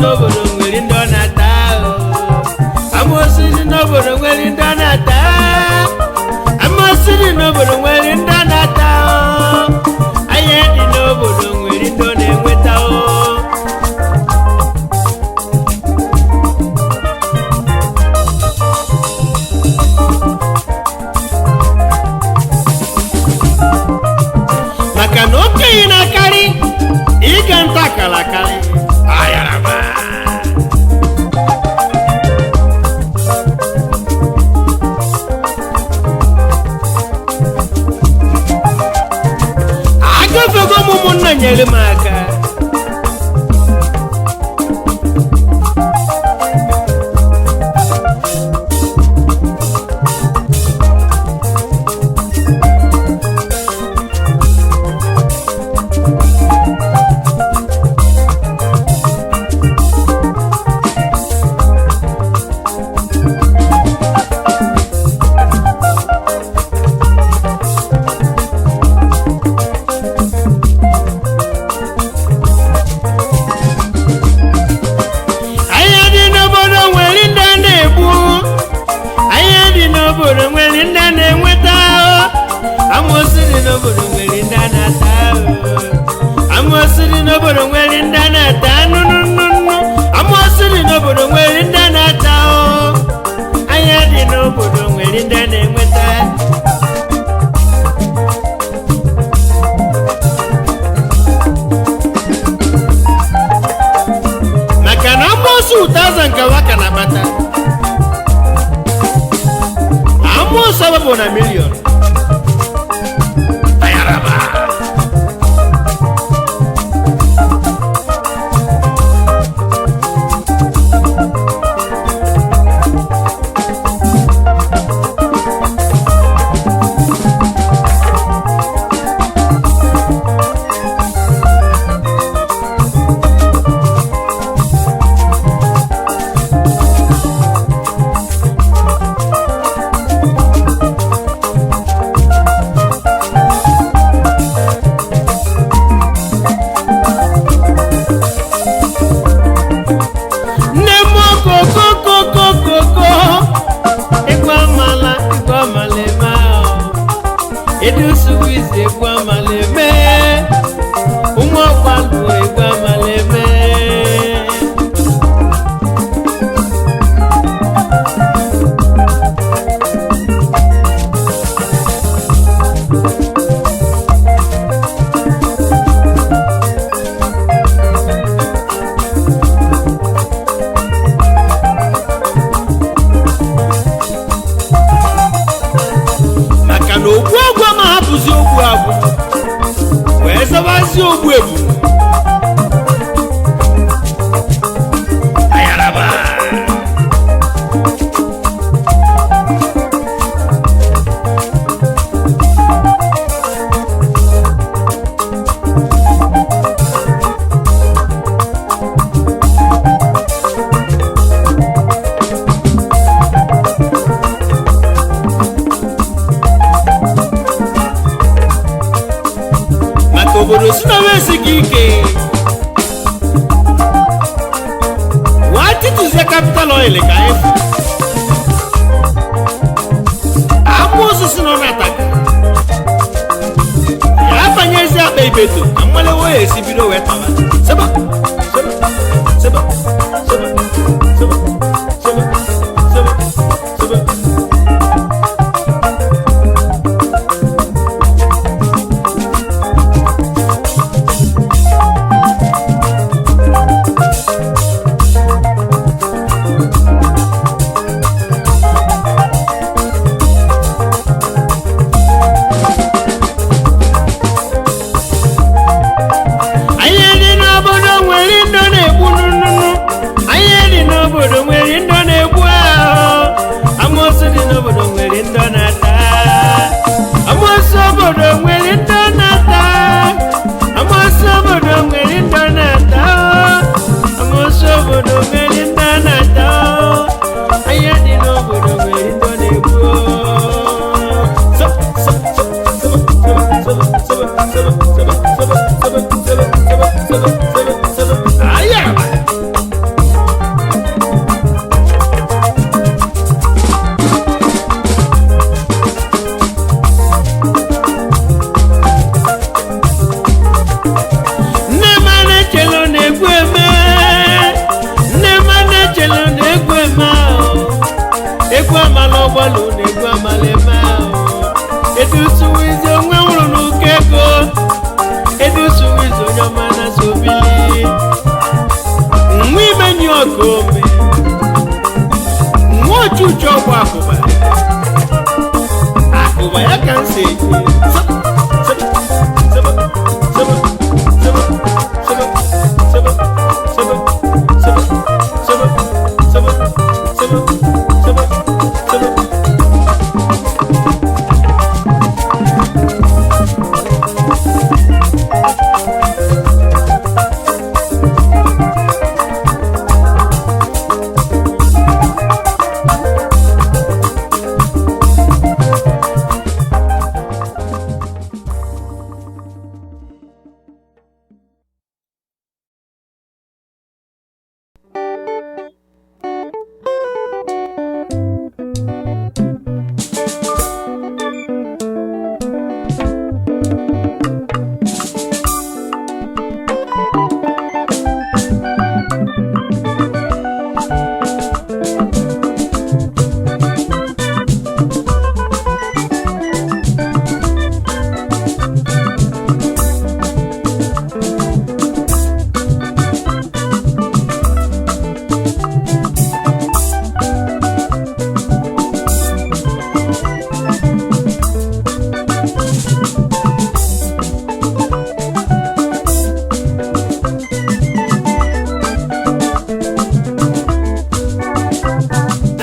n'obodo nwere ndị ọ na-ata o. Amoosu dị n'obodo nwere ndị ọ na-ata. Amoosu dị n'obodo nwere ndị ọ na-ata o. Anya dị n'obodo nwere ndị ọ na-enweta o. Maka na okenye na-akarị ịga nta akara akarị ayaraba. Agafego m ụmụnna nyere m aka. Anya dị n'obodo nwere ndị a na-egbu. Anya dị n'obodo nwere ndị a na-enweta. Amoosu dị n'obodo nwere ndị a na-ata. Amoosu dị n'obodo nwere ndị a na-ata nụnụnụnụ. Amoosu dị n'obodo nwere ndị a na-ata. Anya dị n'obodo nwere ndị a na-enweta. Maka na amoosu ụtazụ nke waka na-akpata. Amoosu abụ na milion. Ayaraba. Nne m okokokokokoko, egwu amala, egwu amala eme ahụ. Edu suwizi egwu amala eme. Ụmụ ọkpalụ egwu amala eme. Maka na ogbu agwụ ama hapụzi ogbu agwụ wee zabazie ogbu ebu. Ayaraba. Maka obodo si na wee esighị ike waa tituzie capital oil ka anyị fụ. Amoosu si nọ n'ataka ya abanyezi akpa ibeto ka mmalewo ya esi bido wee taba. Seba, seba, seba, seba, seba, seba, seba, seba. Anyị dị n'obodo nwere ndị na-egbu nnụnụ. Anyị dị n'obodo nwere ndị na-egbu ahụ. Amoosu dị n'obodo nwere ndị na-ata. Amoosu obodo nwere ndị na-ata. Amoosu obodo nwere ndị na-ata. Amoosu obodo nwere ndị na-ata. Anyị dị n'obodo nwere ndị na-egbu. So, so, so, so, so, so, so, so, so, so, so, so, so, so, so, so, so. Ayaraba. Ọkwa akụba akụba ya ka m si eji. Sebe, sebe, sebe, sebe, sebe, sebe, sebe, sebe, sebe, sebe, sebe, sebe, sebe.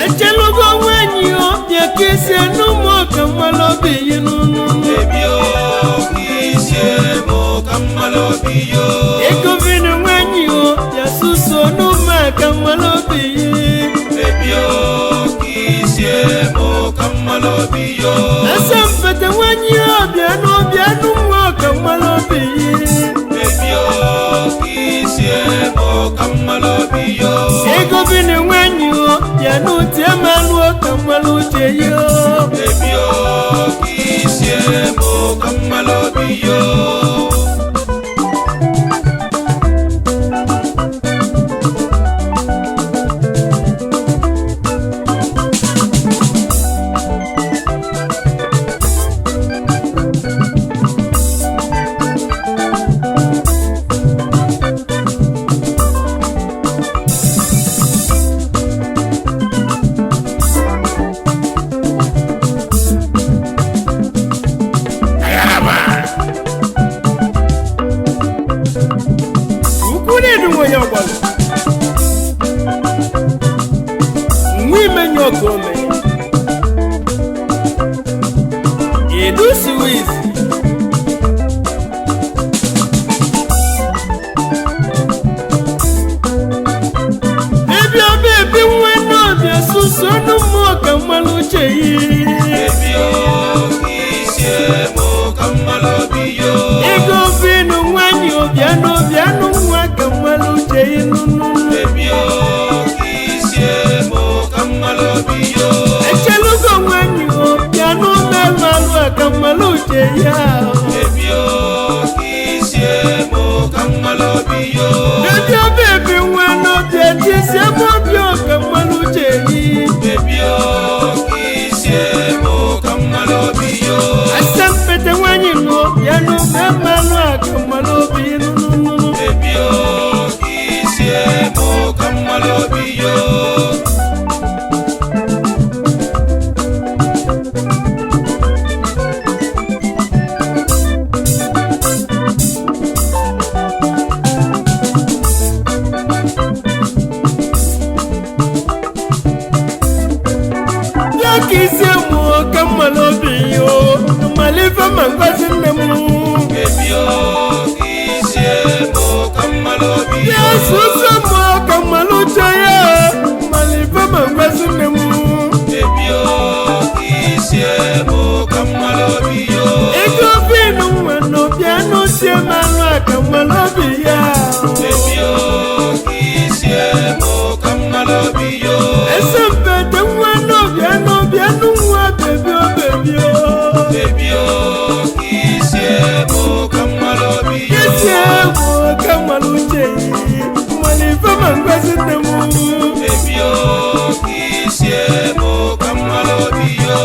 Echelugo nwanyi ọbịa ka esi n'ụmụ ọka mmanụ obi yi n'ụnụ. Baby oh, kisie mo ka mmalụ obi yo. Ego vinu nwanyi ọbịa suso n'ụmụ aka mmanụ obi yi. Baby oh, kisie mo ka mmalụ obi yo. Asa mpete nwanyi ọbịa n'ọbịa n'ụmụ ọka mmanụ obi yi. Baby oh, kisie mo ka mmalụ obi yo. Ego vinu nwanyi ọbịa n'uti emalụ ọka mmanụ uche yi. Baby oh, kisie mo ka mmalụ obi yo. Ukwu na-edu nwe ya ọgbalụ nwa imenye ọgụ ome edu siwiz. Ebi ọbịa ebi nwa n'ọbịa susu ọnụ mmụọ ka mmanụ uche yi. Baby oh, kisie mo ka mmalụ obi yo. Ego vinu nwanyị ọbịa n'ọbịa nụ nwa ka mmanụ uche yi nụnụ. Baby oh, kisie mo ka mmalụ obi yo. Echelugo nwanyị ọbịa n'ụlọ alụ aka mmanụ uche ya. Baby oh, kisie mo ka mmalụ obi yo. Ebi ọbịa ebi nwa n'ọbịa tisie m obi ọka mmanụ uche yi. Baby oh, kisie mo ka mmalụ obi yo. Asa mpete nwanyị n'ọbịa n'ụlọ mmanụ aka mmanụ obi nụnụnụ. Baby oh, kisie mo ka mmalụ obi yo. Bịa ka isi mụ ọka mmanụ obi yo mmalụ ife ma ngozi nne m. Baby oh, kisie mo ka mmalụ obi yo. Bịa susu mụ ọka mmanụ uche ya mmalụ ife ma ngozi nne m. Baby oh, kisie mo ka mmalụ obi yo. Ego vinu nwa n'ọbịa n'uche mmanụ aka mmanụ obi ya. Baby oh, kisie mo ka mmalụ obi yo. Ese mpete nwa n'ọbịa n'ọbịa n'nwa bebi o bebi o. Baby oh, kisie mo ka mmalụ obi yo. Kesie mụ ka mmanụ uche yi mmanụ ife ma ngozi nne m. Baby oh, kisie mo ka mmalụ obi yo.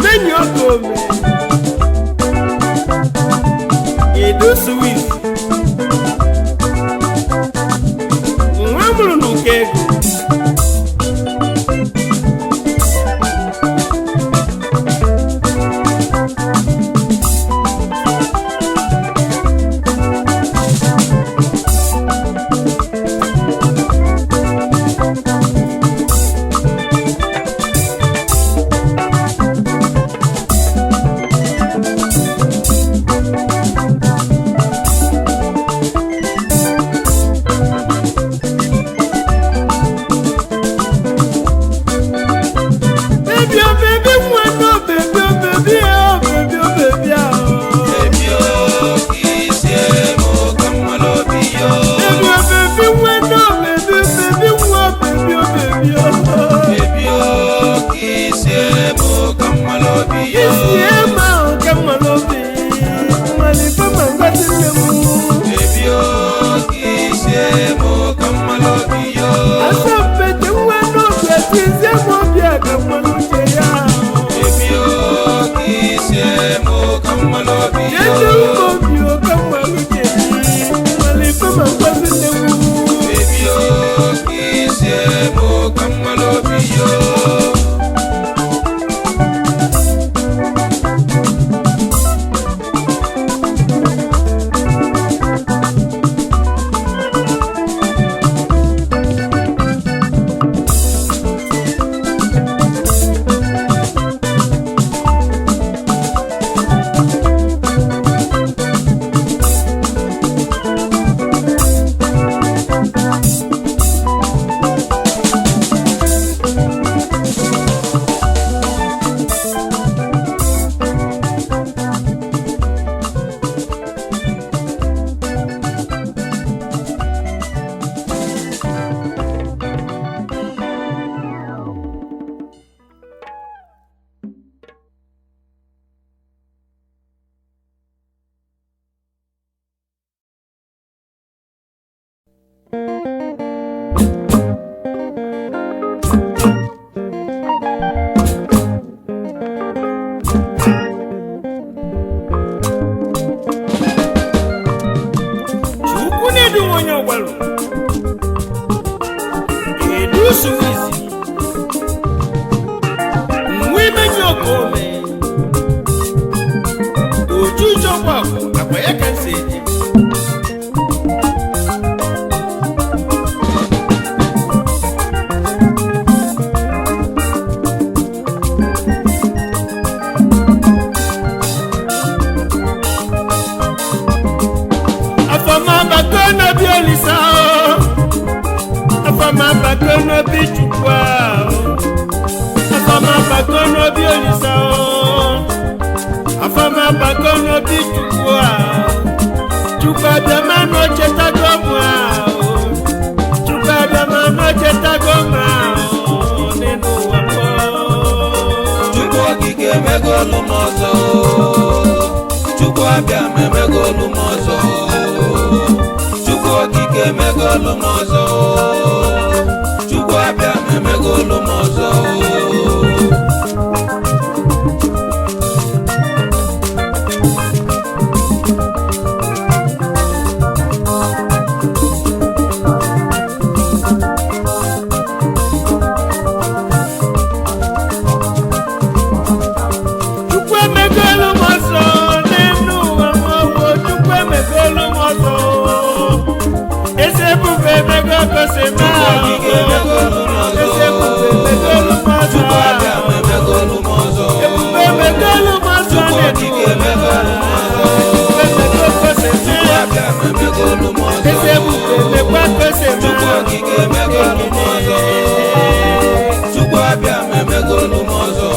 Imenyi Okome, Edu Swiss, nwa mụrụ n'ụkọ ego. Baby, oh baby, nwa no baby, oh baby, oh baby, oh baby, oh. Baby o, kisie mo ka mmalụ obi yo. Baby, oh baby, nwa no baby, baby, nwa baby, oh baby, oh. Baby o, kisie mo ka mmalụ obi yo. Isi ema o ka mmalụ obi, mmalite ma ngozi nne m. Baby o, kisie mo ka mmalụ obi yo. Asọmpete nwa n'obi etizie m obi a ka mmalụ uche ya. Baby o, kisie mo ka mmalụ obi yo. Jeje ụmụ obi o ka mmalụ uche ya, mmalite ma ngozi nne m. Baby o, kisie mo ka mmalụ obi yo. Chukwu na-edu m onye ọgbalụ edu suwizi nwa imenye okome ojuju ọgbakọ akwa ya ka nsi eje. Afọmabako n'obi Olisa o, afọmabako n'obi Chukwu o, afọmabako n'obi Olisa o, afọmabako n'obi Chukwu o. Chukwu abịama n'ochetago m o, Chukwu abịama n'ochetago m o, n'elu ụwa m o. Chukwu okike emegolu m ọzọ. Chukwu abịa m emegolu m ọzọ. Chukwu okike emegolu m ọzọ. Chukwu abịa m emegolu m ọzọ. Chukwu emegolu m ọzọ n'elu ụwa m ọgwụ. Chukwu emegolu m ọzọ. Eze ebube emego gosi m Chukwu okike emegolu m ọzọ. Eze ebube emegolu m ọzọ. Chukwu abịa m emegolu m ọzọ. Ebube emegolu m ọzọ Chukwu n'elu okike ụwa. emegolu m ọzọ. Ebube emego gosi m. Chukwu abịa m emegolu m ọzọ. Eze ebube emekwa gosi m. Chukwu okike emegolu m ọzọ. Chukwu abịa m emegolu m ọzọ.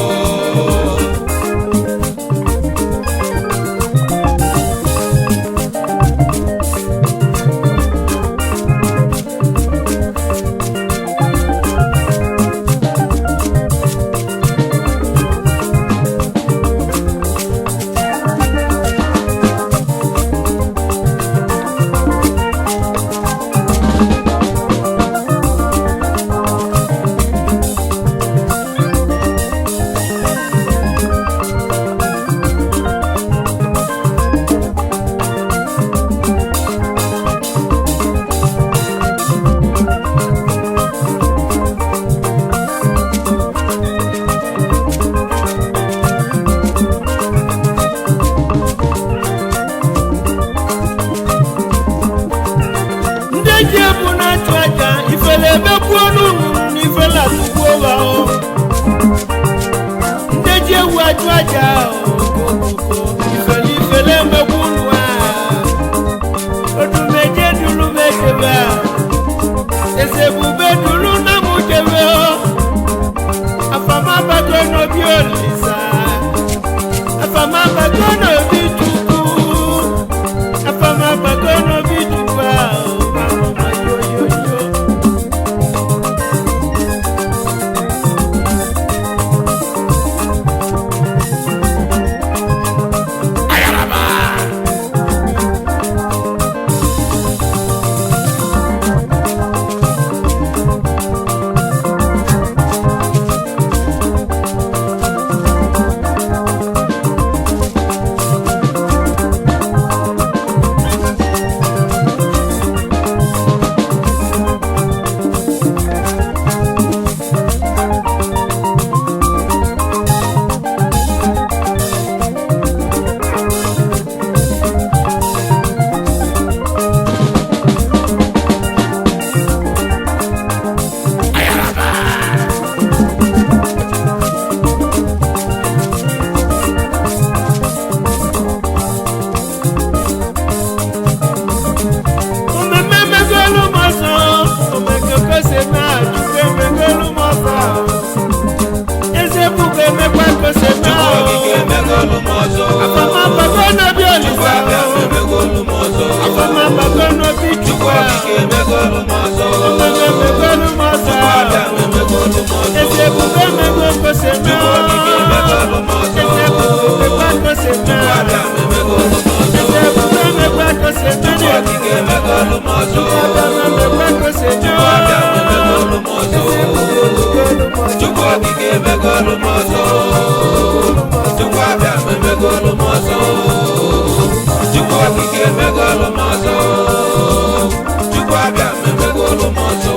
achụ aja okokoko ifele ifele emegbu unu a odumeje duru mejebe a eze ebube duru na mụ jebe afamabago n'obi olisa afamabago n'obi chukwu afamabago n'obi chukwu ahụ mama yoyoyo. Omeme emegolu m ọsọ, omekoko si eme a, Chukwu emegolu m ọsọ. Eze ebube emekwa ka o si eme Chukwu a. okike emegolu m ọzọ. Afamabago n'obi Chukwu Olisa. abịa m emegolu m ọzọ. Afamabago n'obi Chukwu Chukwu. okike emegolu m ọzọ. Omeme emegolu m ọsọ. Chukwu abịa m emegolu m ọzọ. Eze ebube emego ka o si eme Chukwu a. okike emegolu m ọzọ. Eze ebube emekwa ka o si eme Chukwu a. abịa m emegolu m ọzọ. Eze ebube emekwa ka o si eme Chukwu a. okike emegolu m ọzọ. Abịa m emekwa ka o si eme Chukwu a. abịa m emegolu m ọzọ. Eze ebube emegolu m ọsọ. Chukwu okike emegolu m ọzọ. Chukwu abịa m emegolu m ọzọ. Chukwu okike emegolu m ọzọ. Chukwu abịa m emegolu m ọzọ.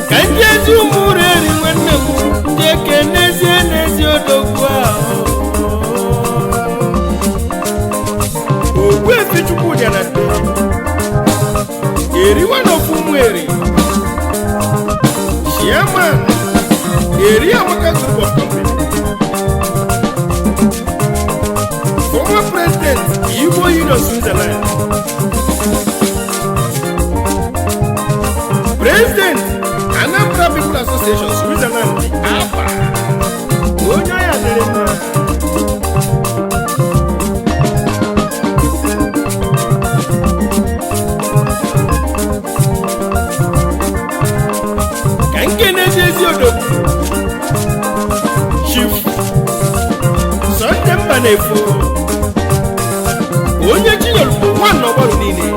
Ka ndị ezi ụmụ ụrụ eri nwanne m ndị eke n'ezie n'ezi odogwu ahụ Ogbuefi Chukwudi na nde eriwa n'ofu ụmụ eri chairman Eri Amaka Group of Company, former president Igbo Union Switzerland, president Anambra People Association Switzerland APA, onye ọya dịrị mma. Ka nke na-ezi ezi odogwu Chief Sunday mba na-efo onye chinyere bụ nwanne ọgbarụ niile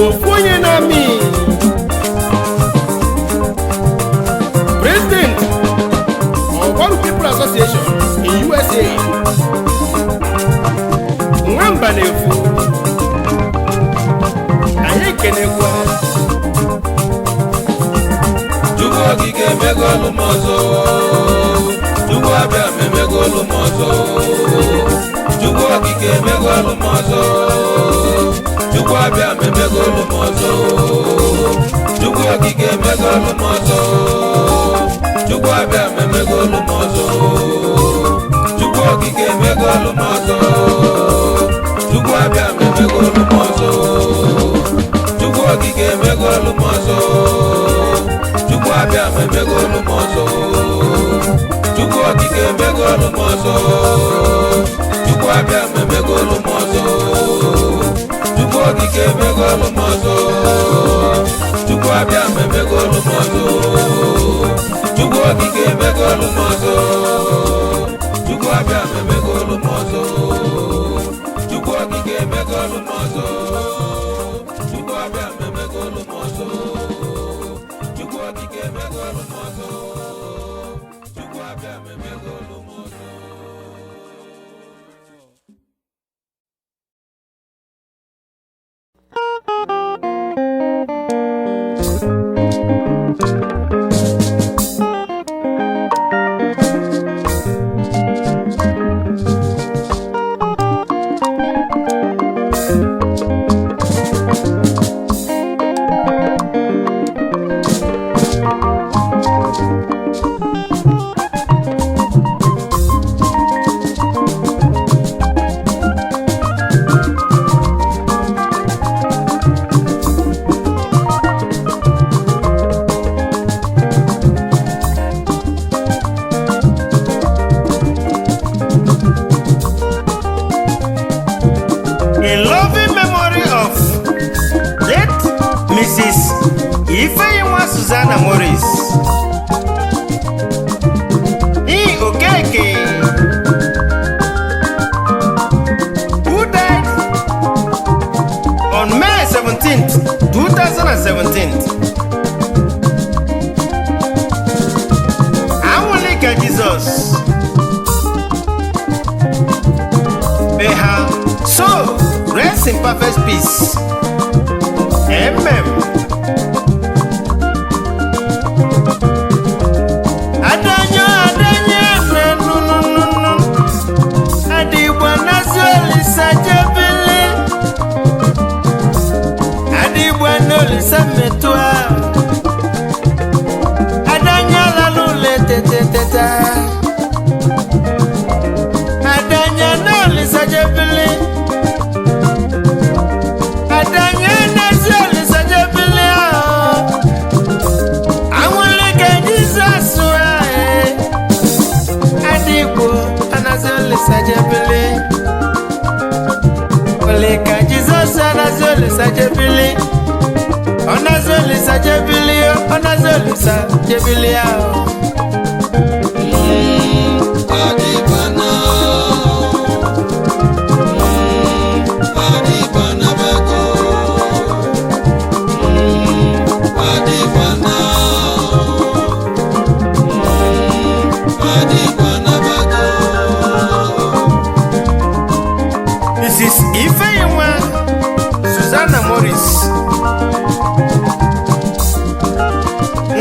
ofu onye na-amị president ọgbarụ People Association in USA nwamba na-efu anyị ekenekwa. Chukwu okike emegolu m ọzọ. Chukwu abịa m emegolu m ọzọ. Chukwu okike emegolu m ọzọ. Chukwu abịa m emegolu m ọzọ. Chukwu okike emegolu m ọzọ. Chukwu abịa m emegolu m ọzọ. Chukwu okike emegolu m ọzọ. Chukwu abịa m emegolu m ọzọ. Chukwu okike emegolu m ọzọ. Chukwu abịa m emegolu m ọzọ. Chukwu okike emegolu m ọzọ. Chukwu abịa m emegolu m ọzọ. Chukwu okike emegolu m ọzọ. Chukwu abịa m emegolu m ọzọ. Chukwu okike emegolu m ọzọ. Chukwu abịa m emegolu m ọzọ. Chukwu okike emegolu m ọzọ. Chukwu abịa m emegolu m ọzọ. Chukwu okike emegolu m ọzọ. Chukwu abịa m emegolu m ọzọ. Ifeyinwa Susanna Morris E. Okeke, who died on May 17th, 2017. Anwulika Jesus. May her soul rest in perfect peace. Amen. Adanyo, adanyo, na nu nu nu nu. Adigbo nazi olisa jebele. Adigbo n'olisa metua. Adanyo lalule teteteta. Adanyo n'olisa jebele. Adanyo nazi olisa jebele. Anwulike Jizọs ee. Adigbo anazi olisa jebele. Olika Jizọs anazi olisa jebele. Ọnazi olisa jebele, ọnazi olisa jebele ahụ. Adịgbana, adịgbana bego. Adịgbana, adịgbana bego. Mrs. Ifeyinwa Susanna Morris,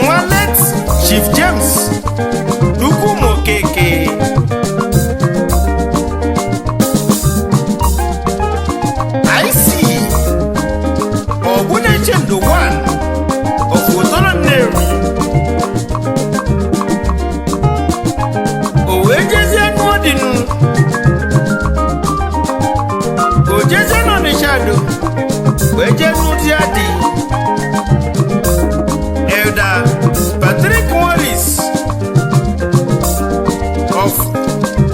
nwa late Chief James Chukwumokeke, IC Ogunechendo 1 of Otolo Nnewi, o wee jezie n'Odinu, ojezie n'Ọnịsha do, wee jee n'ụdị adị Elder Patrick Morris of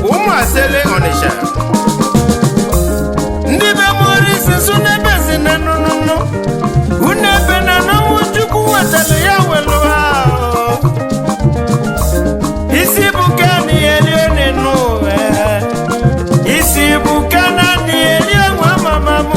Ụmụasele Ọnịsha. Ndị be Morris nso n'ebe si na nnụnụ unu ebe na n'ọnwụ Chukwu wetara ya welu ha. Isi bụ ka na eli n'ụwa, isi bụ ka na eli nwa mama m.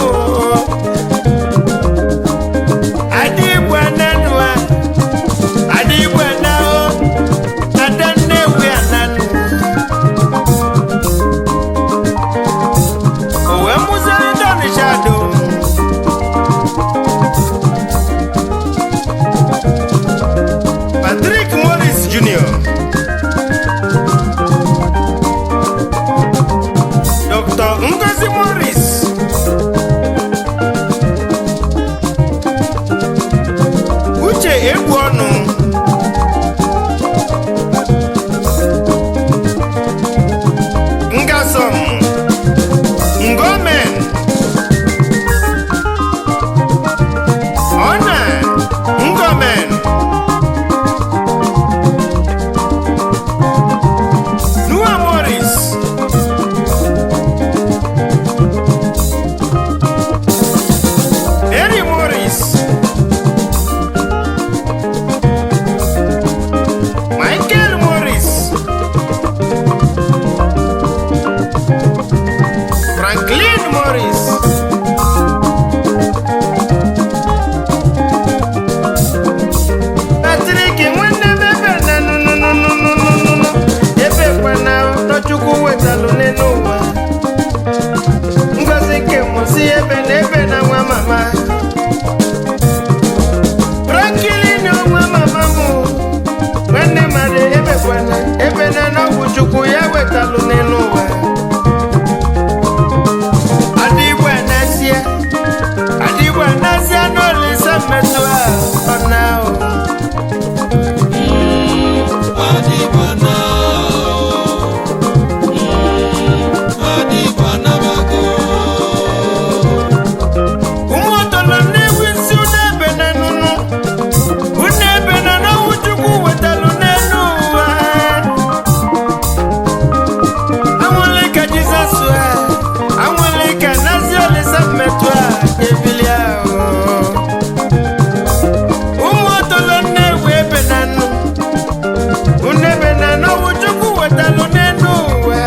N'ọwụ Chukwu wetalụ n'elu ụwa.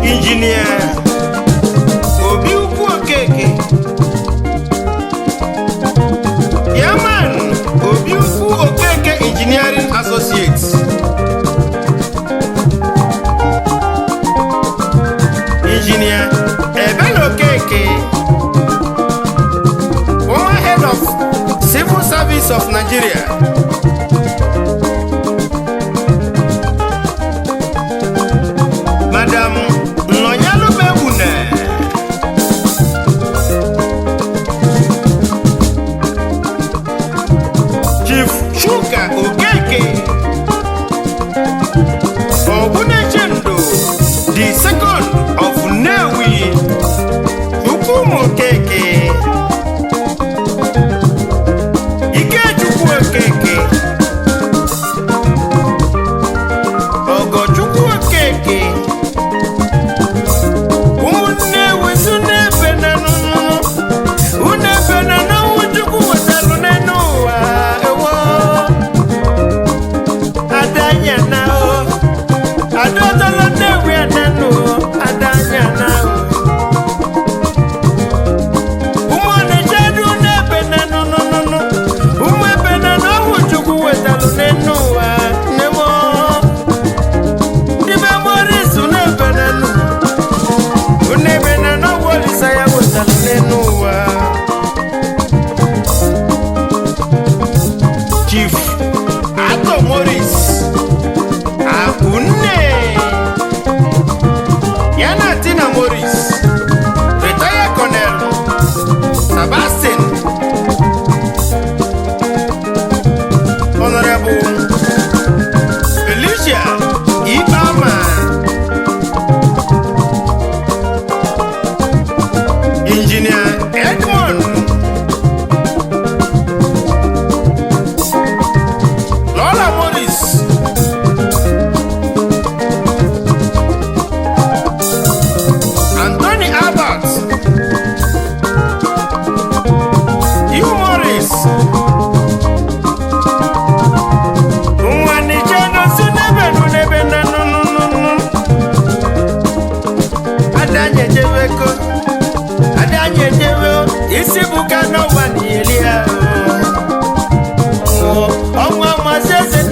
Injinia Obi Ukwu Okeke, Yaman Obi Ukwu Okeke Engineering Associates, Engineer Ebele Okeke, former head of Civil Service of Nigeria, Madam Nonyalu Mewune, Chief Chuka Okeke, Ogunechendo the second of Nnewi, Chukwuma Okeke, Ikechukwu Okeke, Ogochukwu Okeke, ụmụnne wesu n'ebe na nụnụnụ unu ebe na n'ọnwụ Chukwu wetalụ n'elu ụwa ewo adanya na o adọtala Nnewi adanụ adanya na o ụmụ Ọnịcha du n'ebe na nụnụnụnụ ụmụ ebe na n'ọnwụ Chukwu wetalụ n'elu ụwa nemo ndị be Morris n'ebe na nụ unu ebe na n'ọnwụ Olisa ya wetalụ n'elu ụwa. Chief Atọ Morris Akunne ya na Tina Morris, retired Colonel Sebastian, Honorable Felicia Ibama, Engineer Edmond Lola Morris, Anthony Albert, Hugh Morris, Nwanijeno si n'ebe nu n'ebe na nu nu nu nu. Adanye ejeweko, adanye ejewe, isi buka n'ọwa n'ili ya. Ọnwa masị eze.